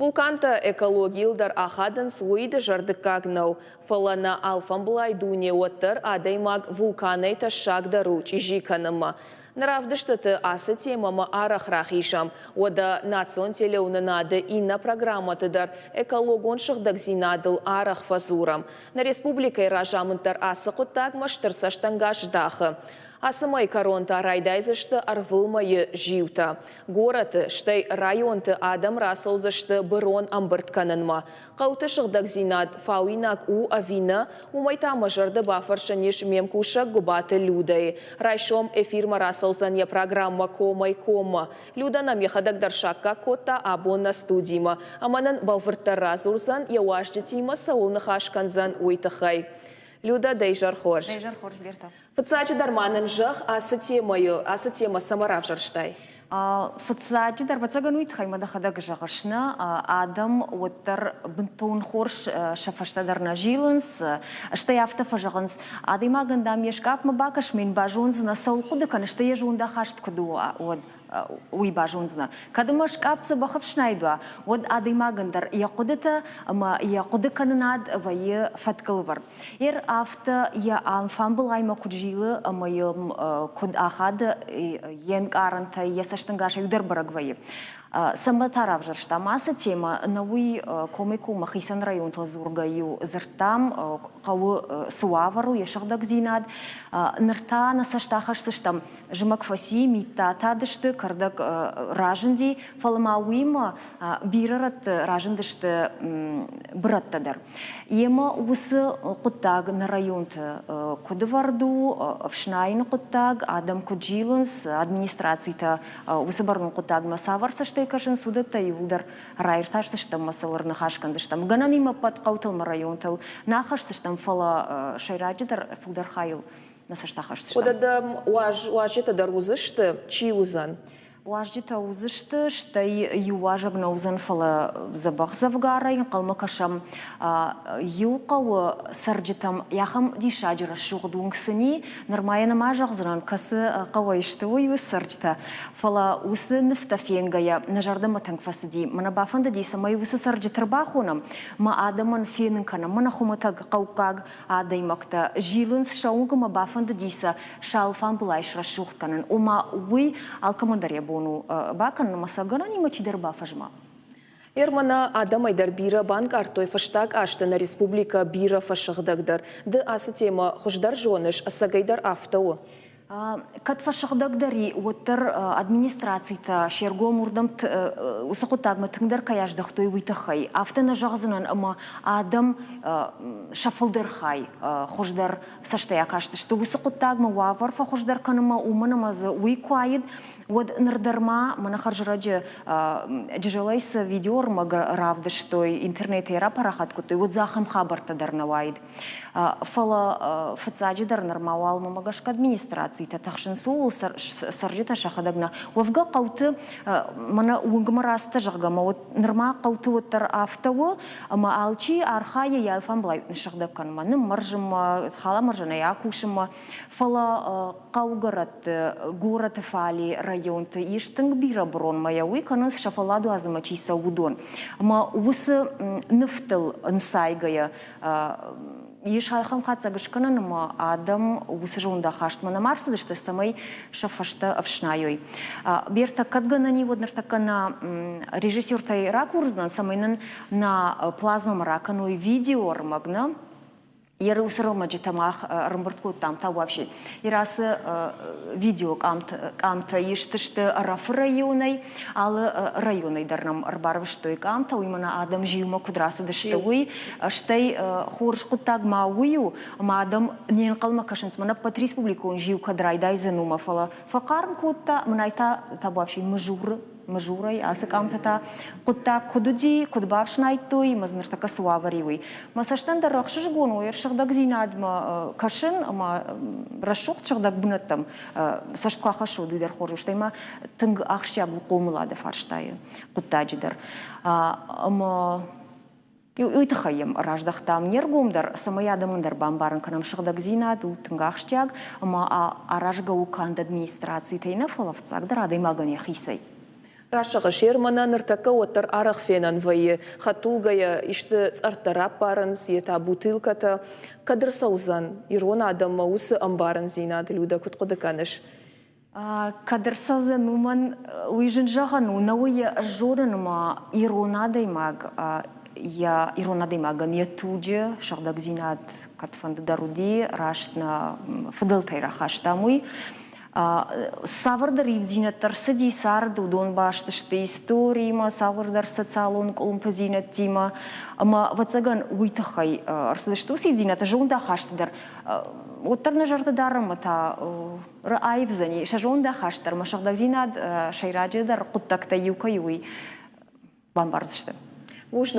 Вулкантӕ экологийыл дӕр ахадынц, уый дызӕрдыггаг нӕу. Фӕлӕ нӕ алфӕмблай дуне уӕддӕр адӕймаг вулканӕй тӕссагдӕр у чъизи кӕнынмӕ. Нӕ равдыстыты ацы темӕмӕ арӕх рахизӕм. Уӕдӕ национ телеуынынады иннӕ программӕты дӕр экологон сыгъдӕгдзинадыл арӕх фӕдзурӕм. Нӕ республикӕйы разамынд дӕр ацы хъуыддагмӕ стыр цӕстӕнгас здахы. Ацы мӕйы кӕрон та райдайдзысты ӕрвылмӕйы зиутӕ. Горӕты, стӕй районты адӕм рацӕудзысты бырон ӕмбырд кӕнынмӕ. Хъӕуты сыгъдӕгдзинад фауинаг у ӕви нӕ, уымӕй та мӕ зӕрдӕ бафӕрсын ис ме мкусӕг Гуыбаты Людӕйы. Райсом эфирмӕ рацӕудзӕн йӕ программӕ Комӕй-коммӕ. Людӕ нӕм йӕхӕдӕг дӕр саккаг кодта абон нӕ студимӕ ӕмӕ нын бӕлвырддӕр радзурдзӕн, йӕ уазджытимӕ цӕуыл ныхас кӕндзӕн, уый тыххӕй. Людӕ, дӕ изӕр хорз. Дӕ изӕр хорз, Берта. Фыццаджыдӕр ма нын зӕгъ, ацы темӕйы, ацы темӕ цӕмӕ равзӕрстай? Фыццаджыдӕр, ӕвӕццӕгӕн, уый тыххӕй мӕ дӕхӕдӕг зӕгъыс, нӕ адӕм уӕддӕр бынтон хорз сӕ фӕстӕ дӕр нӕ зилынц, стӕй афтӕ фӕзӕгъынц, адӕймагӕн, дам, йе скъапмӕ бакӕс, мӕ йын базондзынӕ, цӕуыл хъуыды кӕны, стӕй йӕ зондахаст куыд у, уӕд. Уый базондзынӕ. Кӕд ӕмӕ скъапп дзӕбӕх ӕфснайд уа, уӕд адӕймагӕн дӕр йӕ хъуыдытӕ ӕмӕ йӕ хъуыдыкӕнынад вӕййы фӕткылвӕрд. Ер афтӕ йӕ алфамбылаймӕ куыд зилы ӕмӕ йӕм куыд ахады йе нкъарӕнтӕй, йӕ цӕстӕнгасӕй дӕр бӕрӕг вӕййы. Цӕмӕ та равзӕрстам ацы темӕ, нӕ уый комӕй-коммӕ хицӕн районтыл дзургӕ-иу дзырдтам, хъӕуы цы уавӕр у йӕ сыгъдӕгдзинад. Ныр та нӕ цӕст ахӕсдзыстӕм Зымӕг фӕци, миттӕ тадысты, кӕрдӕг разынди, фӕлӕ ма уыимӕ бирӕ рӕтты разындысты бырӕттӕ дӕр. Йемӕ уыцы хъуыддаг нӕ районты куыд ӕвӕрд у, ӕфснайыны хъуыддаг, адӕм куыд зилынц, администрацитӕ уыцы бӕрнон хъуыддагмӕ цавӕр цӕстӕй кӕсынц, уыдӕттӕ иууылдӕр раиртасдзыстӕм ӕмӕ сыл ӕрныхас кӕндзыстӕм. Гӕнӕн ӕппӕт хъӕутыл ӕмӕ районтыл нӕ ахӕсдзыстӕм, фӕлӕ сӕйраджыдӕр фылдӕр хайыл нӕ цӕст ахӕсдзыстӕм. Уӕдӕ дӕм уазджытӕ дӕр уыдзысты? Чи уыдзӕн? Уазджытӕ уыдзысты, стӕй иу уазӕг нӕ уыдзӕн, фӕлӕ дзӕбӕх дзӕвгарӕй ӕнхъӕлмӕ кӕсӕм. Иу хъӕуы цӕрджытӕм ахӕм диссаджы рӕсугъд уынг сын и, нырма йӕ нӕма зӕгъдзынӕн, кӕцы хъӕуӕй сты, уый у цӕрджытӕ. Фӕлӕ уыцы нывтӕ фенгӕйӕ нӕ зӕрдӕмӕ тынг фӕцыди. Мӕнӕ бафӕндыди, цӕмӕй уыцы цӕрджыты ӕрбахонӕм, мӕ адӕмӕн фенын кӕнӕм, мӕнӕ хуымӕтӕг хъӕуккаг адӕймӕгтӕ зилынц сӕ уынгмӕ, бафӕндыди сӕ сӕ алфамбылай срӕсугъд кӕнын. Ома уый алкӕмӕн дӕр йӕ бон у бакӕнын ӕмӕ сӕ гӕнӕнимӕ чидӕр бафӕзма. Ермана адӕмӕй дӕр бирӕ банкъардтой фӕстаг азты нӕ республикӕ бирӕ фӕсыгъдӕгдӕр. Ды ацы темӕ хуыздӕр зоныс, ӕцӕгӕйдӕр афтӕ у? Кӕд фӕсыгъдӕгдӕр и, уӕддӕр администрацитӕ се ргом уырдӕм уыцы хъуыддагмӕ тынгдӕр кӕй аздӕхтой, уый тыххӕй. Афтӕ нӕ зӕгъдзынӕн, ӕмӕ адӕм сӕ фылдӕр хай хуыздӕр цӕстӕй акастысты уыцы хъуыддагмӕ, уавӕр фӕхуыздӕр кӕнынмӕ, уымӕн ӕмӕ дзы уый куы аид, уӕд ныр дӕр ма мӕнӕ хӕрзрӕджы Джызӕлӕй цы видеоӕрмӕг равдыстой, интернетӕй рапарахат кодтой, уӕд дзы ахӕм хабӕрттӕ дӕр нӕ уаид. Фӕлӕ фыццаджыдӕр нырма уал мӕмӕ гӕсгӕ администрацитӕ тыхсынц ууыл, цӕрджытӕ сӕхӕдӕг нӕ. Уӕвгӕ хъӕуты мӕнӕ уынгмӕ рацыдтӕ, зӕгъгӕ, ӕмӕ уӕд нырма хъӕуты уӕддӕр афтӕ у, ӕмӕ алчи архайы йӕ алфамблай ныссыгъдӕг кӕнынмӕ, ныммӕрзынмӕ, халамӕрзӕнӕй акусынмӕ. Фӕлӕ хъӕугӕрӕтты, горӕты фале районты ис тынг бирӕ бронмӕ, уый кӕнынц сӕ фӕлладуадзынмӕ чи цӕуы, уыдон. Ӕмӕ уыцы нывтыл ӕнцайгӕйӕ ис ахӕм хатдзӕг скӕнӕн, ӕмӕ адӕм уыцы зондахастмӕ нӕма рцыдысты, цӕмӕй сӕ фӕстӕ ӕфснайой. Бертӕ кӕд гӕнӕн и, уӕд ныртӕккӕ нӕ режиссертӕй ракурдзынӕн, цӕмӕй нын нӕ плазмӕмӕ ракӕной видеоӕрмӕг, нӕ Уыцы ӕрмӕджытӕ мах ӕрӕмбырд кодтам та вообще. Ацы видеокъамтӕ ист сты Ӕрӕфы районӕй, алы районӕй дӕр нӕм ӕрбарвыстой къамтӕ, уый мӕнӕ адӕм зиумӕ куыд рацыдысты, уый. Стӕй хорз хъуыддаг ма уый у, ӕмӕ адӕм не нхъӕлмӕ кӕсынц, мӕнӕ ӕппӕт республикон зиу кӕд райдайдзӕн, уымӕ, фӕлӕ фӕхъарм кодта, мӕнӕй та табуафси Мызуры Мызурӕй ацы къамтӕ та хъуыддаг куыд уыди, куыд бафснайдтой ӕмӕ дзы ныртӕккӕ цы уавӕр и, уый. Мӕ цӕстӕн дӕр ӕхсызгон у йе сыгъдӕгдзинадмӕ кӕсын ӕмӕ рӕсугъд сыгъдӕг бынӕттӕм цӕст куы ахӕссы, уый дӕр хорз у. Стӕй ма тынг ахсджиаг у хъомылады фарстайы хъуыддаджы дӕр. Ӕмӕ уый тыххӕй йӕм раздӕхтам не ргом дӕр, цӕмӕй адӕмӕн дӕр бамбарын кӕнӕм, сыгъдӕгдзинад у тынг ахсджиаг ӕмӕ аразгӕ у канд администрацитӕй нӕ, фӕлӕ фыццагдӕр адӕймагӕн йӕхицӕй. Рӕсӕгъы Шерманӕн ныртӕккӕ уӕддӕр арӕх фенӕн вӕййы, хӕдтулгӕйӕ исты цъӕрттӕ раппарынц, йе та бутылкӕтӕ. Кӕд ӕрцӕудзӕн ирон адӕммӕ уыцы ӕмбарындзинад, Людӕ, куыд хъуыды кӕныс? Кӕд ӕрцӕудзӕн, уымӕн уый зын зӕгъӕн у, нӕ уый ӕз зонын ӕмӕ ирон адӕймаг йӕ ирон адӕймагӕн йӕ туджы сыгъдӕгдзинад кӕдфӕнды дӕр уыди, раст нӕ фыдӕлтӕй рахастам уый. Цавӕрдӕр ивддзинӕдтӕ ӕрцыди царды, уыдон баст сты историимӕ, цавӕрдӕр социалон къуылымпыдзинӕдтимӕ. Ӕмӕ, ӕвӕццӕгӕн, уый тыххӕй ӕрцыдысты уыцы ивддзинӕдтӕ зондахасты дӕр. Уӕддӕр нӕ зӕрдӕ дарӕм ӕмӕ та аивдзӕни сӕ зондахаст дӕр ӕмӕ сыгъдӕгдзинад сӕйраджыдӕр хъуыддӕгтӕй иу кӕй у, уый бамбардзысты. Бузныг.